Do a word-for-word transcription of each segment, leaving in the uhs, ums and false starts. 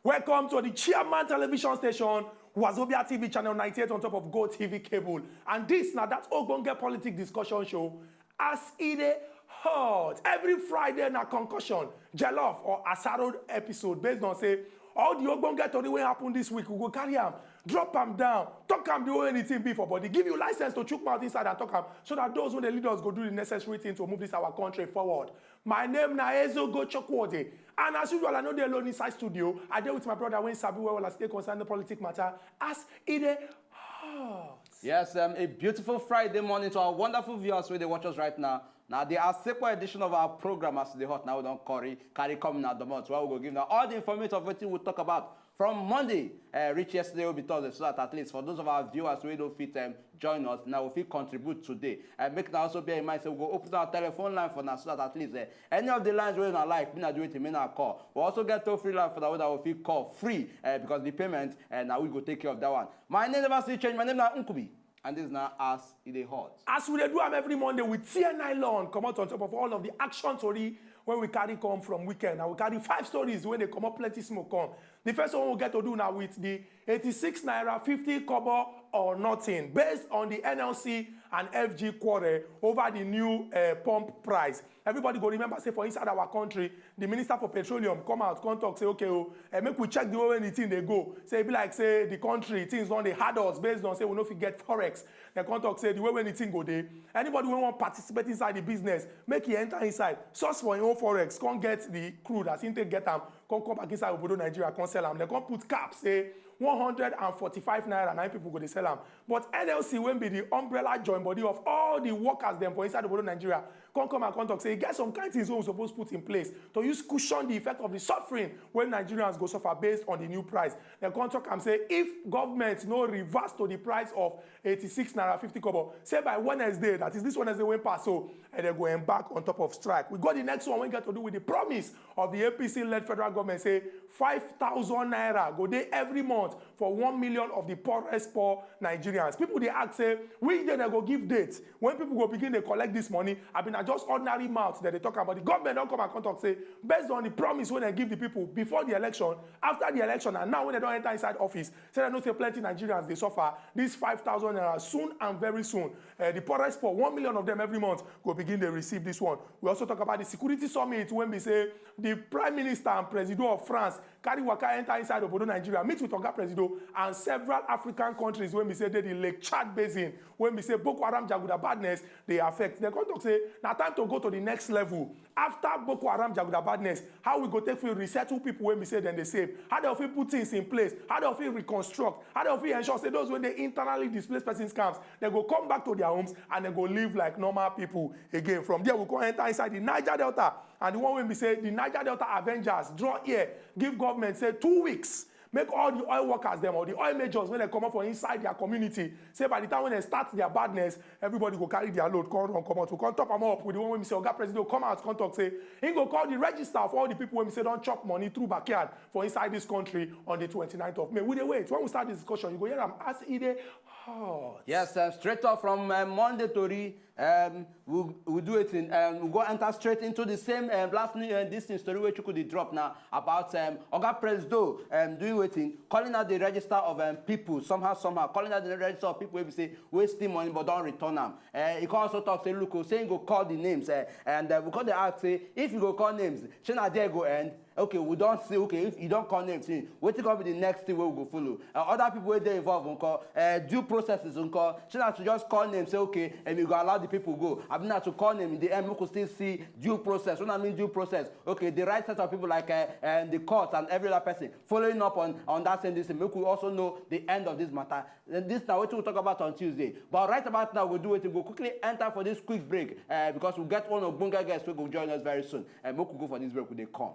Welcome to the Chairman Television Station, Wazobia T V channel ninety-eight on top of Go T V cable. And this now that Ogbonge Politic Discussion Show, as it is hot. Every Friday na concussion, jollof or asaro episode based on say all the Ogbonge tori wey happen this week, we go carry am, drop am down, talk am the way anything be for body, give you license to chook mouth inside and talk am so that those wey dey lead us go do the necessary thing to move this our country forward. My name na Ezogo Chokwode, and as usual, I no dey alone inside studio. I dey with my brother wey sabi well well as e dey concern the politic matter as e dey hot. Yes, um, a beautiful Friday morning to our wonderful viewers wey dey watch us right now. Now the Asekwa edition of our program as e dey hot now we don carry carry come na domot where we go give now all the information of wetin we talk about from Monday uh, reach yesterday wey be Thursday, so that at least for those of our viewers wey no fit um, join us, now we fit contribute today. And make now also bear in mind say we go open our telephone line for now, so that at least uh, any of the lines wey una like, make na do wetin, make na call. We also get toll free line for that wey that we fit call free uh, because the payment uh, na we go take care of that one. My name never still change. My name na Nkubi, and this na as e dey hot. As we dey do am every Monday, we tear nylon comot on top of all of the action tori wey we carry come from weekend. And we carry five stories wey dey comot plenty smoke come. The first one we get to do now with the eighty-six naira fifty kobo or nothing based on the N L C and F G quarrel over the new uh, pump price. Everybody go remember say for inside our country, the minister for petroleum come out come talk say, okay, oh, uh, make we check the way wey the thing dey go. Say e be like say the country things don dey hard us based on say we no fit get forex. Dem come talk say the way wey the thing go dey, anybody wey wan participate inside the business, make e enter inside, source for im own forex, come get the crude as im take get am, come come back inside obodo Nigeria, come sell am. Dem come put cap say one hundred and forty-five naira na im people go dey sell am. But N L C, wey be the umbrella join body of all the workers dem for inside obodo Nigeria, come come and come talk say e get some kind things wey we suppose put in place to use cushion the effect of the suffering wey Nigerians go suffer based on the new price. Dem come talk am say if government no reverse to the price of eighty-six naira fifty kobo, say by Wednesday, that is this Wednesday wey pass so, and dem go embark on top of strike. We go the next one wey get to do with the promise of the A P C-led federal government say five thousand naira go dey every month for one million of the poorest poor Nigerians. People dey ask say which day dem go give date when people go begin dey collect this money. I been na just ordinary mouth dem dey talk about. The government don come and come talk say based on the promise wey dem give the people before the election, after the election and now wey dem don enter inside office, say dem know say plenty Nigerians dey suffer. This five thousand naira soon and very soon, uh, the poorest poor, one million of them every month go begin dey receive this one. We also talk about the security summit wey be say the prime minister and presido of France carry waka enter inside obodo Nigeria, meet with Oga Presido and several African countries wey be say dey the Lake Chad basin, wey be say Boko Haram jaguda badness dey affect. Dem come talk say na time to go to the next level. After Boko Haram jaguda badness, how we go take fit resettle people wey be say dem dey save? How dem fit put things in place? How dem fit reconstruct? How dem fit ensure say those wey dey internally displaced persons camps, dem go come back to their homes and dem go live like normal people again? From there, we come enter inside the Niger Delta, and the one wey be say the Niger Delta Avengers draw ear give government say two weeks, make all the oil workers dem or the oil majors wey dem comot for inside their community, say by the time wey dem start their badness, everybody go carry their load come run comot. We come top am up with the one wey be say Oga Presido come out come talk say he go call the register of all the people wey be say don chop money through backyard for inside this country on the twenty-ninth of May. We dey wait. When we start this discussion, you go hear am as e dey hot. Yes, uh, straight off from uh, Monday tori, um, we we do it in um, we go enter straight into the same um, last new uh, this thing story wey Chuku dey drop now about um, Oga Presido um, doing wetin, calling out the register of um, people somehow somehow, calling out the register of people wey be say wey steal money but don return am. Uh, he come also talk say look o, say he go call the names uh, and uh, we come dey ask say if you go call names, shey na there go end? Okay, we don see, okay, if you don call name, see wetin come be the next thing wey we go follow? Uh, other people wey dey involved nko, uh, due processes nko, shey na to just call name say okay, and you go allow the people go, abi na to call name in the end make we still see due process? When I mean due process, okay, the right set of people like uh, and the court and every other person following up on on that same thing, make we also know the end of this matter. And this na wetin we talk about on Tuesday, but right about now we do wetin, we go quickly enter for this quick break uh, because we get one ogbonge guest wey go join us very soon, and make we go for this break, we dey come.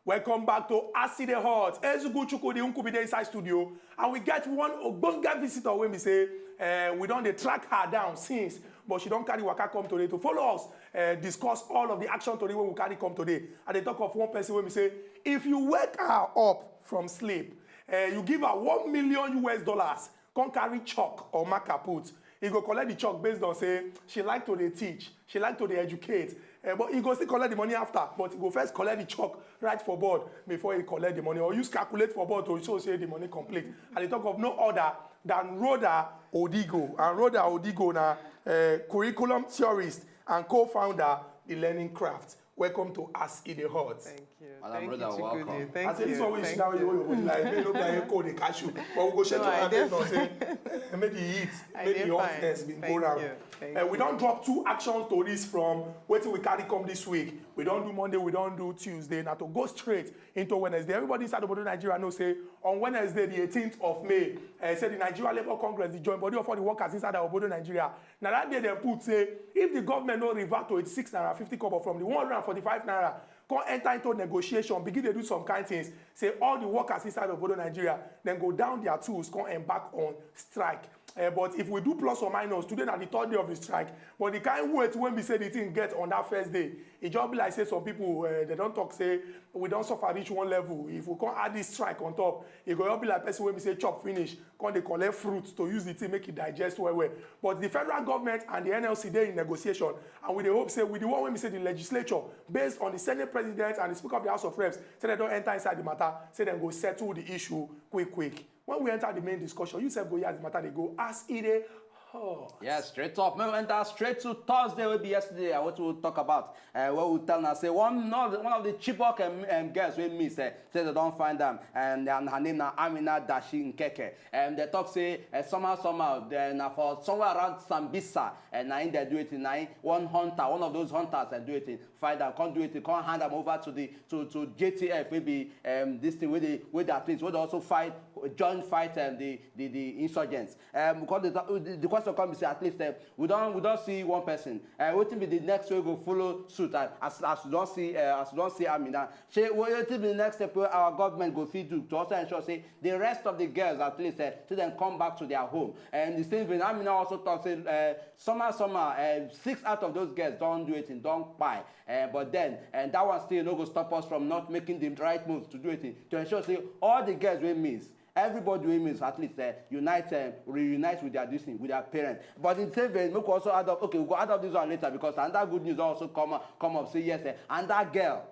Welcome back to As E Dey Hot. Ezugu Chukwudi Nkubi dey inside studio, and we get one ogbonge visitor wey be say uh, we don dey track her down since, but she don carry waka come today to follow us uh, discuss all of the action tori wey we carry come today. I dey talk of one person wey be say if you wake her up from sleep, Eh, you give her one million U S dollars, come carry chalk or marker put. E go collect the chalk based on say she like to dey teach, she like to dey educate. Eh, but e go still collect the money after, but e go first collect the chalk, write for board before e collect the money, or use calculate for board to show say the money complete. And they talk of no other than Rhoda Odigo. And Rhoda Odigo na, eh, curriculum theorist and co-founder the Learning Craft. Welcome to As E Dey Hot. Thank you. Madam Thank Rhoda, you, welcome. Chukwudi. Thank I say this you. one wey you Thank sit down, you you. hold your body like, make no be like echo dey catch you. But we go shake No, your I hand, dey make no fine. say, make the heat, I make dey the hot fine. things bin go Thank round. you. Thank Eh, we you. don drop two action stories from wetin we carry come this week. We don do Monday, we don do Tuesday. Na to go straight into Wednesday. Everybody inside obodo Nigeria know say on Wednesday, the eighteenth of May, eh, say the Nigeria Labour Congress, the joint body of all the workers inside our obodo Nigeria, na that day dem put say if the government no revert to eighty-six naira fifty kobo from the one hundred and forty-five naira, come enter into negotiation, begin dey do some kind things, say all the workers inside obodo Nigeria, dem go down their tools, come embark on strike. Eh, but if we do plus or minus, today na the third day of the strike. But the kind weight wey be say the thing get on that first day, e just be like say some people, eh, they don talk say we don suffer reach one level. If we come add this strike on top, e go just be like person wey be say chop finish, come dey collect fruit to use the thing make e digest well well. But the federal government and the N L C dey in negotiation, and we dey hope say with the one wey be say the legislature, based on the Senate President and the Speaker of the House of Reps, say dem don enter inside the matter, say dem go settle the issue quick quick. When we enter the main discussion, you sef go hear as the matter dey go as e dey hot. Yes, straight up. Make we enter straight to Thursday, wey be yesterday. I want to talk about, uh, where we tell now say one of the, one of the Chibok, um, um, girls wey miss, uh, say they don find am, and, and her name na Amina Dashi Nkeke. And they talk say, uh, somehow, somehow, then na for somewhere around Sambisa, and na im they do it, na im one hunter, one of those hunters, they do it, find am, come do it, come hand am over to the, to, to J T F, wey be, um, this thing wey dey, wey dey at least, wey dey also fight, join fight, um, the, the, the insurgents. Um, because the, the, the question come be say at least, um, we don, we don see one person. Uh, wetin be the next wey go follow suit? Uh, as, as we don see, uh, as we don see Amina, shey wetin be the next step wey our government go fit do to also ensure say the rest of the girls at least, uh, say dem come back to their home? And the same thing, Amina also talk say, uh, somehow, somehow, uh, six out of those girls don do wetin, don kpai. Uh, but then, and that one still no go stop us from not making the right moves to do it, to ensure say all the girls wey miss, everybody wey miss, at least, uh, unite, uh, reunite with their, this thing, with their parents. But in the same vein, make we also add up. Okay, we go add up this one later, because another good news also come up, come up. Say yes, uh, another girl.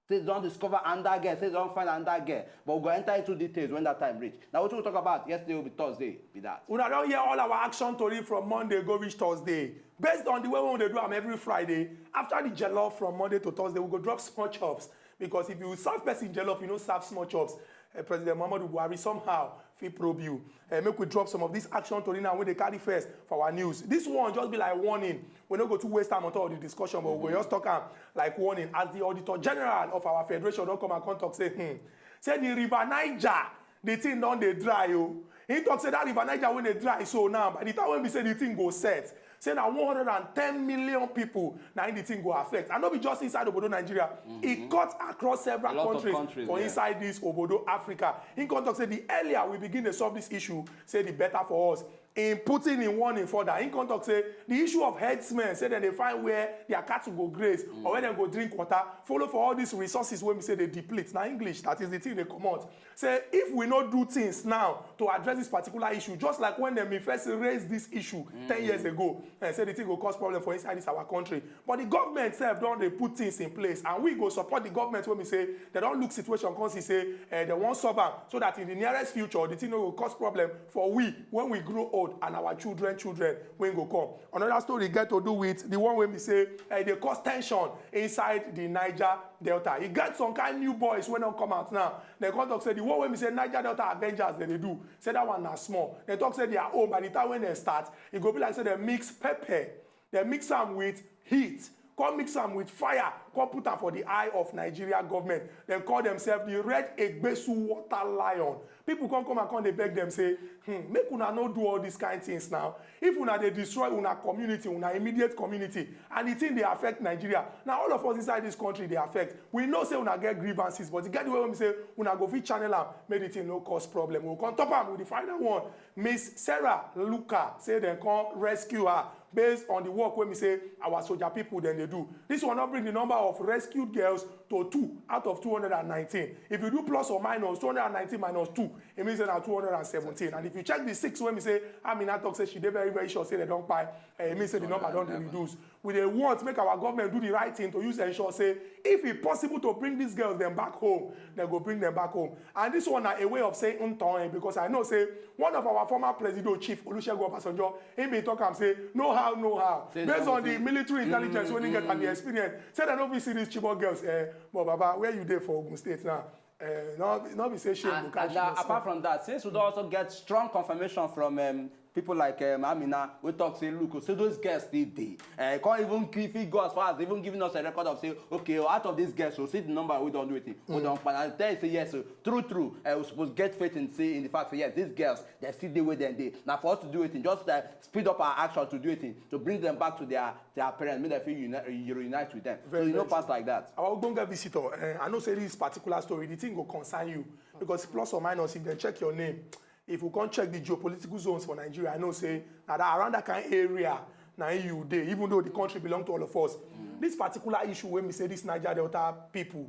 Say they don discover another girl. Say they don find another girl. But we go enter into details when that time reach. Now, wetin we talk about yesterday will be Thursday, be that. Una don hear all our action tori from Monday go reach Thursday. Based on the way we dey do am every Friday, after the jollof from Monday to Thursday, we go drop small chops. Because if you serve person jollof, you no serve small chops. Eh, President Muhammadu Buhari somehow fit probe you. Eh, make we drop some of this action tori now wey dey carry first for our news. This one just be like warning. We no go too waste time on top of the discussion, but we go just talk am like warning. As the Auditor General of our federation don come and come talk say, hmm, say the River Niger, the thing don dey dry o. He talk say that River Niger wey dey dry so now, by the time wey be say the thing go set, say na one hundred and ten million people na im the thing go affect. And no be just inside obodo Nigeria, e cut across several A lot of countries countries, for yeah. Inside this obodo Africa. He come talk say the earlier we begin dey solve this issue, say the better for us. In putting in warning further, he come talk say the issue of herdsmen, say dem dey find where their cattle go graze or where dem go drink water, follow for all these resources wey be say dey deplete. Na English, that is the thing dey comot. Say if we no do things now to address this particular issue, just like when dem bin first raise this issue ten years ago, eh, say the thing go cause problem for inside this our country. But the government sef don dey put things in place, and we go support the government wey be say dem don look situation come see say, eh, dem wan solve am, so that in the nearest future the thing no go cause problem for we when we grow old and our children children wey go come. Another story get to do with the one wey be say, eh, e dey cause tension inside the Niger Delta. E get some kind new boys wey don come out now. Dem come talk say the one wey be say Niger Delta Avengers dem dey do, say that one na small. Dem talk say their own, by the time when dem start, e go be like say dem mix pepper, dem mix am with heat, come mix am with fire, come put am for the eye of Nigeria government. Dem call themselves the Red Egbesu Water Lion. People come come and come dey beg dem say, hmm, make una no do all these kind things now. If una dey destroy una community, una immediate community, and the thing dey affect Nigeria, na all of us inside this country dey affect. We know say una get grievances, but e get the way wey be say una go fit channel am, make the thing no cause problem. We go come top am with the final one. Miss Sarah Luka say dem come rescue her based on the work wey be say our soldier people dem dey do. This one don bring the number of rescued girls to two out of two hundred and nineteen. If you do plus or minus two hundred and nineteen minus two, e mean say na two hundred and seventeen. And if you check the six wey be say Amina talk say she dey very very sure say dem don kpai, eh, e mean say the number don dey reduce. We dey want make our government do the right thing to use ensure say if e possible to bring these girls dem back home, dem go bring dem back home. And this one na a way of saying ntọọ, eh, because I know say one of our former president chief Olusegun Obasanjo, he bin talk am say no how, no how. Say based on the military intelligence wey he get and the experience, say dem no fit see these Chibok girls. Eh, but Baba, where you dey for Ogun State now? Eh, no, no be say shame go catch you. And apart from that, since we don also get strong confirmation from, um, people like, um, Amina, we talk say, look, say those girls still dey. Uh, can't even give, fit go as far as even giving us a record of say, okay, out of these girls, we see the number we don do it. We don, but I tell you say yes, so true, true. Uh, we suppose get faith in say in the fact say yes, these girls, they still dey where dem dey. Now for us to do it, just, uh, speed up our action to do it, to bring them back to their their parents, make dem fit uni-, reunite with them. So e no pass like that. Our ogbonge visitor, eh, I know say this particular story, the thing go concern you because plus or minus, if dem check your name, if you come check the geopolitical zones for Nigeria, I know say na that, around that kind area na you dey, even though the country belong to all of us. This particular issue wey be say this Niger Delta people,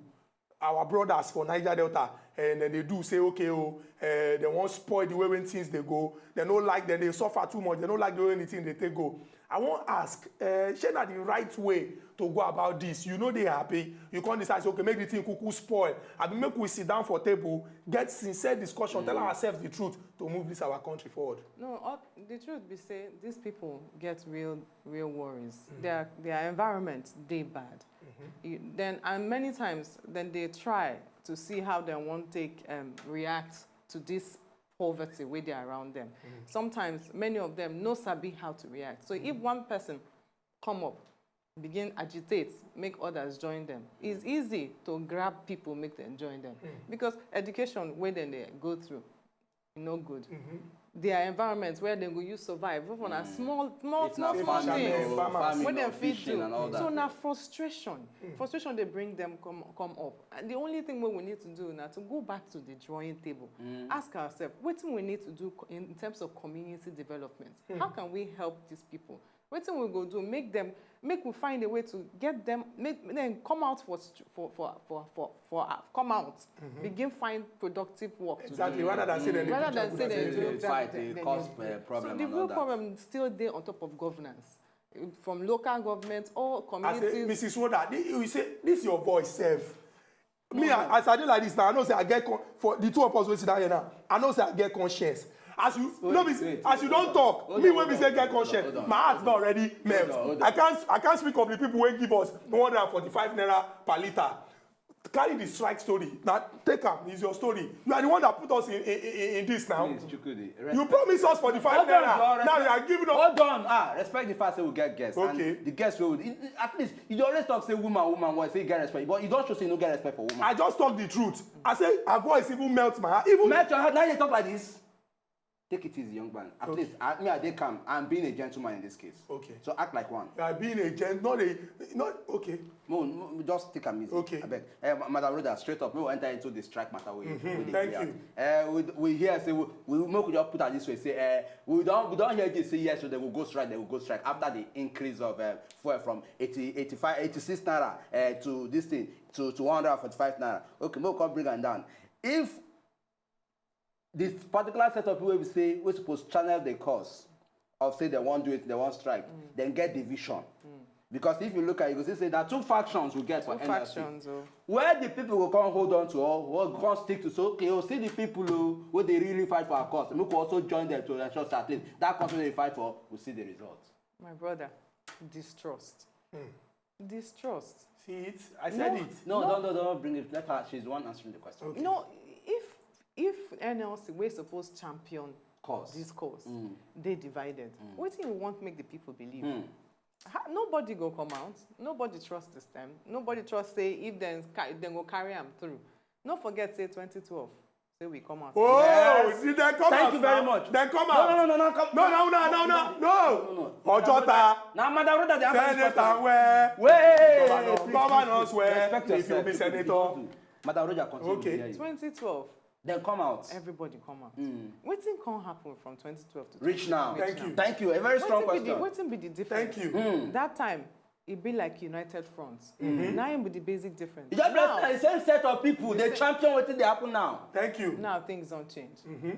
our brothers for Niger Delta, and then they do say, okay, oh, eh, they wan spoil the way when things dey go. They no like, dem dey suffer too much. They no like the way anything dey take go. I wan ask, eh, shey na the right way to go about this? You no dey happy, you come decide say, okay, make the thing kuku spoil. Abi make we sit down for table, get sincere discussion, tell ourselves the truth to move this our country forward. No, all, the truth be say these people get real, real worries. Their, their environment dey bad. You, then, and many times, then they try to see how dem wan take, um, react to this poverty wey dey around them. Sometimes, many of them no sabi how to react. So if one person come up, begin agitate, make others join them, it's easy to grab people, make dem join them. Because education wey dem dey go through, e no good. Their environment where dem go use survive, even na small, small, small, small things wey dem fit do. So na frustration. Frustration dey bring them come, come up. And the only thing wey we need to do na to go back to the drawing table. Ask ourselves, wetin we need to do co-, in terms of community development? How can we help these people? Wetin we go do? Make them, make we find a way to get them, make them come out for str-, for, for, for, for, for, uh, come out, begin find productive work to do. Exactly. Rather than say dem dey fight, dey cause, uh, problem. So the real problem still dey on top of governance, from local government or communities. Missus Rhoda, you say this your voice sef. Me, as I dey like this now, I know say I get con-, for the two of us wey sit down here now, I know say I get conscience. As you, no be, as you don talk, me wey be say get conscience, my heart don already melt. I can't, I can't speak of the people wey give us one hundred and forty-five naira per litre. Carry the strike story. Now take am, it's your story. You are the one that put us in, in, in, in this now. You promise us forty-five naira. Now you are giving us. Hold on. Ah, respect the fact say we get guests. Okay. And the guests wey we, at least you dey always talk say woman, woman, woman, say you get respect, but you don show say you no get respect for woman. I just talk the truth. I say her voice even melt my heart. Even melt your heart. Now you talk like this. Take it easy, young man. At least I, me, I dey calm. I'm being a gentleman in this case. Okay. So act like one. You are being a gent-, not a, not, okay. No, no, just take am easy. Okay. Abeg. Eh, Ma-, Madam Rhoda, straight up, we will enter into the strike matter. We, we dey clear. Thank you. Eh, we, we hear say we, we make we just put am this way. Say, eh, we don, we don hear this. Say yes, so they will go strike. They will go strike after the increase of, eh, fuel from eighty, eighty-five, eighty-six naira, eh, to this thing to, to one hundred and forty-five naira. Okay, make we come bring am down. If this particular set of people wey be say we suppose channel the cause of say they wan do it, they wan strike, then get division. Because if you look at it, you go see say there are two factions we get for N L C. Two factions, oh. Where the people go come hold on to or, or come stick to, so okay, you see the people who, who they really fight for our cause. Make we also join them to ensure that at least that cause wey they fight for, we see the result. My brother, distrust. Distrust. See it? I said it. No, no, no, don't bring it. Let her. She's the one answering the question. Okay. No, if, if N L C wey suppose champion cause, this cause, dey divided, wetin you want make the people believe? Ha, nobody go come out. Nobody trust this time. Nobody trust say if dem ca-, dem go carry am through. No forget say twenty twelve, say we come out. Oh, did they come out? Thank you very much. They come out. No, no, no, no, no, come. No, no, no, no, no, no. Ojota. Now, Madam Rhoda, they answer this question. Senator where? Wait. Governor, governors where? Respect yourself. If you be senator. Madam Rhoda, continue. Okay. Twenty twelve. Then come out. Everybody come out. Wetin come happen from twenty twelve to Reach now. Thank you. Thank you. A very strong Wetin be the question. Wetin be the difference? Thank you. That time e be like united front. Na im be the basic difference. You just Now, the same set of people. They champion wetin dey happen now. Thank you. Now things don change.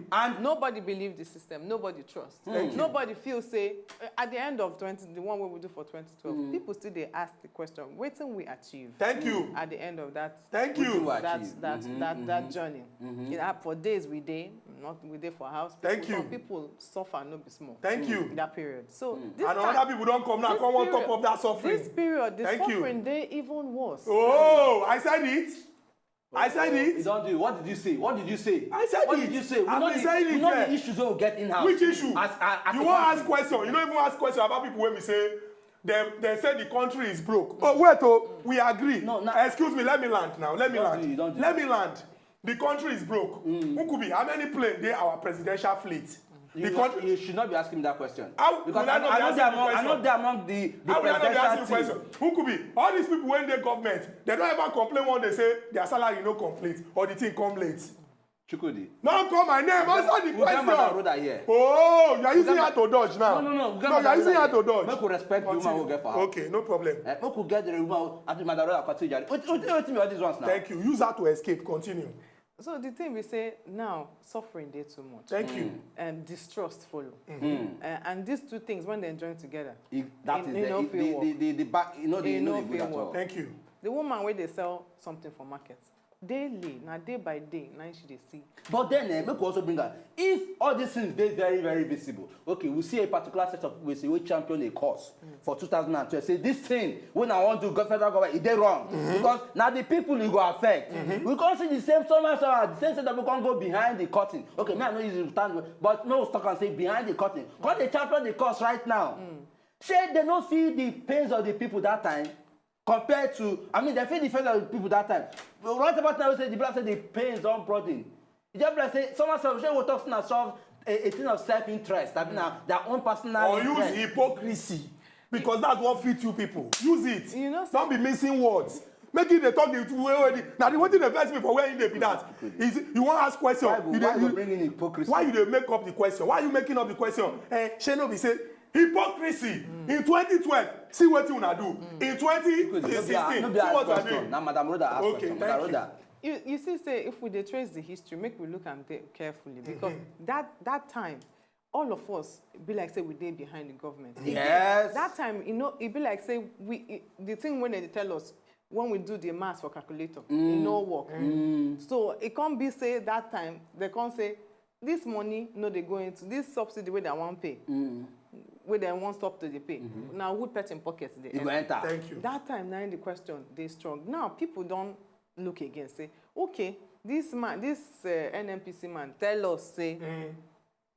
And Nobody believe the system. Nobody trust. Nobody feel say uh, at the end of twenty, the one wey we do for twenty twelve, people still dey ask the question, wetin we achieve Thank you. at the end of that Thank you. Wetin that achieve. that that that journey. You know, for days we dey, not we dey for house. Thank People- you. Some people suffer no be small. Thank you. That period. So this And time, other people don come now. this Come on top period- of that suffering. This period, the Thank you. suffering dey even worse. Oh, I said it. I said You it. don't do it. What did you say? What did you say? I said What it. did you say? We I've know been the, saying we it know here. The issues wey we get in house. Which issue? As, as, as You a wan country. Ask question. You no even ask question about people wey be say dem dem say the country is broke. Oh wait oh, we agree. No, na- Excuse me, let me land now. Let me Don't land. do it, don't do Let it. me land. The country is broke. Nkubi, how many plane dey our presidential fleet? The You, country. You should not be asking me that question. How Because will I I, not I be know asking they're you among, I question? know they're among the, the How will I not be asking you presidential team. Question? Nkubi, all these people when they government, they don't ever complain when they say their salary no complete or the thing come late. Chukwudi. No call my name. Answer the We get Madam question. Rhoda here. Oh, you are using Madam- her to dodge now. No, no, no. We get No, you Madam are using Rhoda her to here. dodge. Make we respect the woman Continue. We get for her. Okay, no problem. Eh, make we get the woman. At the Madam Rhoda continue. What what what be all these ones now? Thank you. Use her to escape. Continue. So the thing we say now, suffering dey too much. Thank you. And distrust follow. Uh, and these two things when they join together, If that It- is it the, no if fit the, work. the, the, the back, you know, the, It you know no the good fit at work. all. Thank you. The woman where they sell something for market daily, na day by day, na she dey see. But then, eh, make we also bring out if all these things dey very very visible. Okay, we see a particular set of people wey say wey champion a cause for two thousand and twelve. Say this thing when I want to go federal government, e dey wrong because na the people e go affect. We come see the same somehow somehow the same set of people come go behind the curtain. Okay, me I no use the term, but no talk and say behind the curtain. Come dey champion the cause right now. Say they no feel the pains of the people that time. Compared to, I mean, they feel the fate of the people that time. But right about now, we say the black say the pains don't broaden. E just be like say someone say, shey we talk say na self a, a thing of self-interest, abi na their own personal Or use interest. Hypocrisy, because that's what fit you people. Use it. You know, Don't be missing words. Make it dey talk the way wey the, na the wetin dey vex me for where you dey be that. Is you wan ask question? Why go, You dey- why go you- bring in hypocrisy? Why you dey make up the question? Why you making up the question? Eh, shey no be say hypocrisy in twenty twelve. See wetin una do in twenty sixteen. No be See ask what I question. mean? Na Madam Rhoda ask Okay, question. thank Madam you. Rhoda. You, you see, say if we dey trace the history, make we look am dey carefully because that that time, all of us be like say we dey behind the government. E dey- Yes. That time, you know, e be like say we e, the thing when they tell us when we do the maths for calculator, e no work. So it can't be say that time they can't say this money no dey go into this subsidy wey dem wan pay, wey dem wan stop to dey pay. Na who person pocket dey You go enter? Enter. Thank you. That time na im the question dey strong. Now people don look again say, okay, this man, this uh, N N P C man tell us say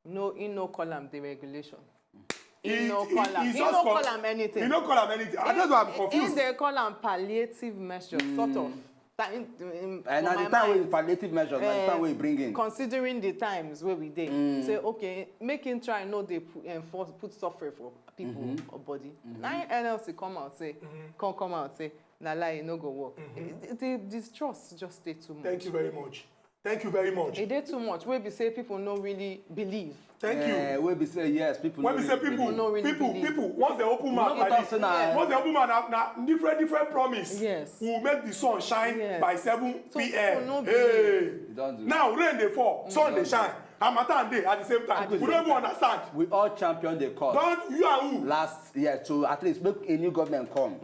no, he no call am the regulation. He He- no he- call am. he's He just no call- call am anything. He no call am anything. I just I'm He confused. Dey call am palliative measure, sort of. That in, in, And for at the my time mind, with palliative measures, at the eh, time we bring in. Considering the times where we dey, say okay, make him try no dey put, enforce put suffering for people or body. Now N L C come out say, come come out say, na lie, e no go work. The, the distrust just stay too much. Thank you very much. Thank you very much. E dey too much. Wey be say people no really believe. Thank Eh, you. Wey be say yes, people. When No we say really people, believe. No really people, believe. people, once they open mouth No like talk this, say na- once they open mouth, na, na different, different promise. Yes. We will make the sun shine Yes. by seven So p m. people no Hey, You don't do. Now rain dey fall, sun dey shine, harmattan dey at the same time. At the We same don't even understand. We all champion the cause. Don't you and who? Last year to at least make a new government come.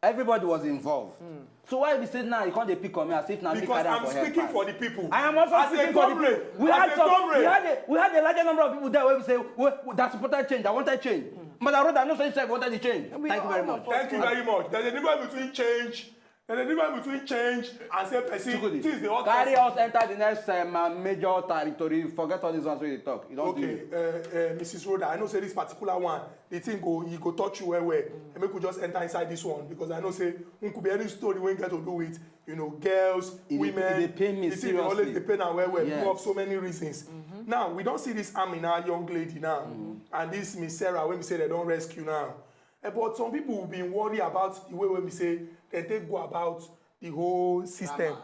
Everybody was involved. So why we say now you can't dey pick on me as if now me Because carry am I'm for head speaking pass? for the people. I am also As a speaking for the comrade, people. We as had a some, comrade. we had a, we had a larger number of people there where we say we, we, that supported change, that wanted change. But I wrote that no say said wanted the change. We Thank you very all much. of us Thank you very much. There's a difference between change. There's a difference between change and say person Chukwudi, things dey hot carry person. Us enter the next um, uh, major territory. Forget all these ones wey you talk. You don't do Okay, it. uh, uh, Missus Rhoda, I know say this particular one, the thing go, e go touch you well well. And make we just enter inside this one because I know say we could be any story wey get to do with, you know, girls, E dey- women. e dey pain me The thing dey always seriously. dey pain am well well Yes. Because of so many reasons. Now we don see this Amina young lady now, and this Miss Sarah wey we say dem don rescue now. Eh, but some people been worry about the way wey we say dem take go about the whole system.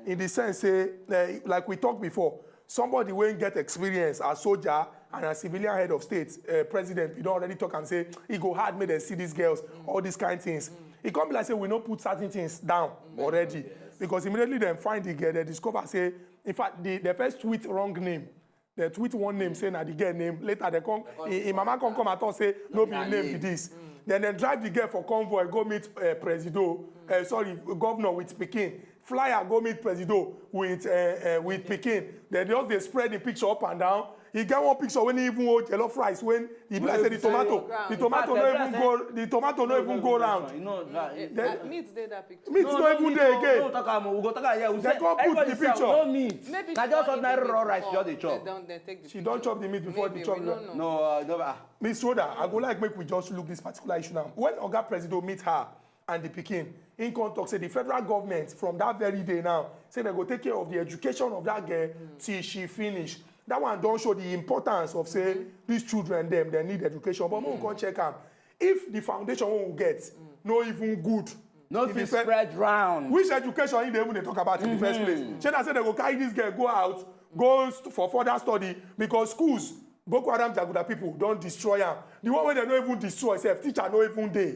In the sense say, eh, like we talked before, somebody wey get experience as soldier and as civilian head of state, eh, president, we don already talk am say e go hard make dem see these girls, all these kind things. E come be like say we no put certain things down already, because immediately dem find the girl, dem discover say, in fact, the, the first tweet wrong name. Dem tweet one name, say na the girl name. Later, dem come, im, im mama come, come and talk say no be im name be this. Then dem drive the girl for convoy, go meet, eh, Presido, eh, sorry, governor with pikin. Flyer go meet Presido with, eh, eh, with pikin. Dem just dey spread the picture up and down. E get one picture wey e even hold jollof rice, wey e be like say the tomato, the tomato no even go, the tomato no even go round. You know that. Then Meat dey that picture. Meat no even dey again. No talk am. We go talk am here. We Dem say come put everybody the say picture. No meat. Maybe Na she just don ordinary eat the raw meat rice she before. just dey chop. Dem don, dem take the She don picture. Chop the meat before the Maybe, chop. We no know. No, uh, no, ah. Miss Rhoda, I go like make we just look this particular issue now. When Oga Presido meet her and the pikin, im come talk say the federal government from that very day now say dem go take care of the education of that girl till she finish. That one don show the importance of say these children dem, dem need education. But make we come check am. If the foundation wey we get no even good, No e be fit fair- spread round. Which education im dey even dey talk about in the first place? Shey na say dem go carry this girl go out, go st- for further study, because schools, Boko Haram jaguda people don destroy am. The one wey dem no even destroy sef, teacher no even dey.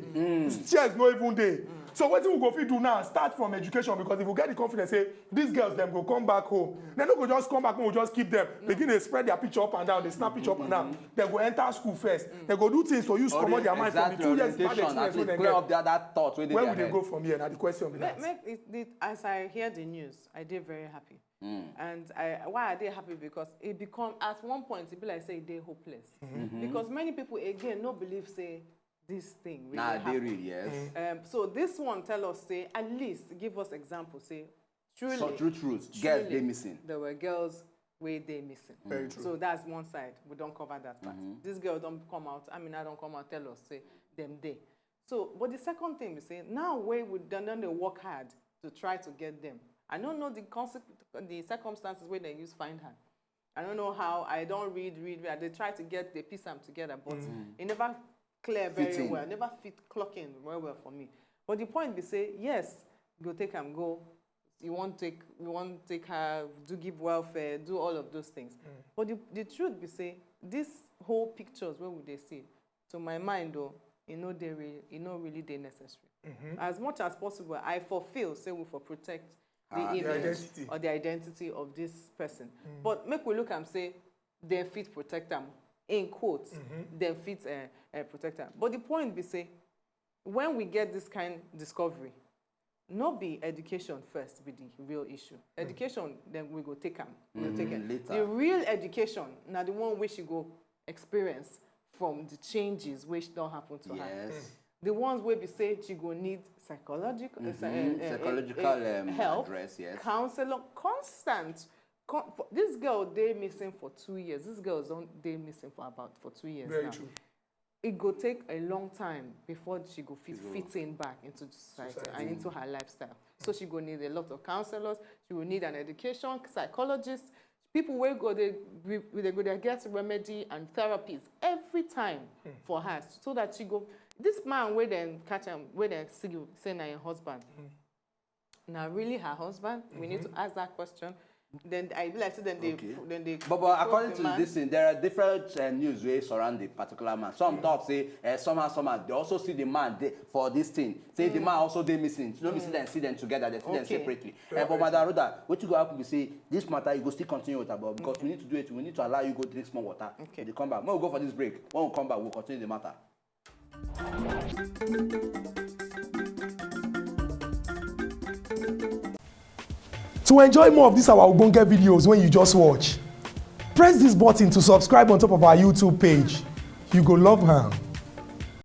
Chairs no even dey. So wetin we go fit do now? Start from education, because if we get the confidence say these girls dem go come back home, dem no go just come back home, we just keep them. Begin dey spread their picture up and down, dey snap picture up and down. Dem go enter school first. Dem go do things to use comot their mind from the Exactly, two years bad orientation, at experience wey least dem clear get. Up that, that thought wey dey Where their we dey head. Go from here? Na the question be Make, that. Make it, it, as I hear the news, I dey very happy. And I, why I dey happy? Because it become, at one point, it be like say e dey hopeless. Because many people again no believe say this thing really Nah, dey happen. Real, yes. Um, so this one tell us say, at least give us example say truly, So true truth, girls truly, dey missing. There were girls wey dey missing. Very true. So that's one side. We don cover that part. This girl don come out. Amina don come out tell us say dem dey. So, but the second thing be say now wey we don don dey work hard to try to get them. I no know the consequ- the circumstances wey dem use find her. I no know how. I don read, read, read. I dey try to get the piece am together, but e never clear very Fitting. Well. Never fit clock in well well for me. But the point be say yes, go take am go. You wan take, you wan take her, do give welfare, do all of those things. But the, the truth be say this whole pictures wey we dey see, to my mind though, e no dey re- e no really dey necessary. As much as possible, I for feel say we for protect the Ah, the image identity. Or the identity of this person. But make we look am say dem fit protect am, in quotes, dem fit uh, uh, protect am. But the point be say when we get this kind discovery, no be education first be the real issue. Education, then we go take am. We go take it. Later. The real education na the one wey she go experience from the changes wey don happen to her. Yes. The ones wey be say she go need psychological, uh, psy- uh, uh, Psychological, uh, um, help, address, yes. Counselor, constant. Con- for, this girl dey missing for two years. This girl don dey missing for about for two years Very now. True. It go take a long time before she go fit fit in back into the society and into her lifestyle. So she go need a lot of counselors. She will need an education psychologist. People wey go dey we, we dey go dey get remedy and therapies every time for her, so that she go. This man wey dem catch am, wey dem see say na im husband. Na really her husband? We need to ask that question. Then I be like say then they Okay. Then they But, but according to this thing, there are different uh, news wey surround the particular man. Some talk say uh, somehow, somehow they also see the man dey for this thing. Say the man also dey missing. No be see dem see them together. They see them Okay. Separately. Uh, but Madam Rhoda, wetin go happen be say this matter you go still continue with her, but because we need to do it, we need to allow you go drink small water. Okay. They come back. When we go for this break, when we come back, we'll continue the matter. To enjoy more of these our ogbonge videos when you just watch, press this button to subscribe on top of our YouTube page. You go love am.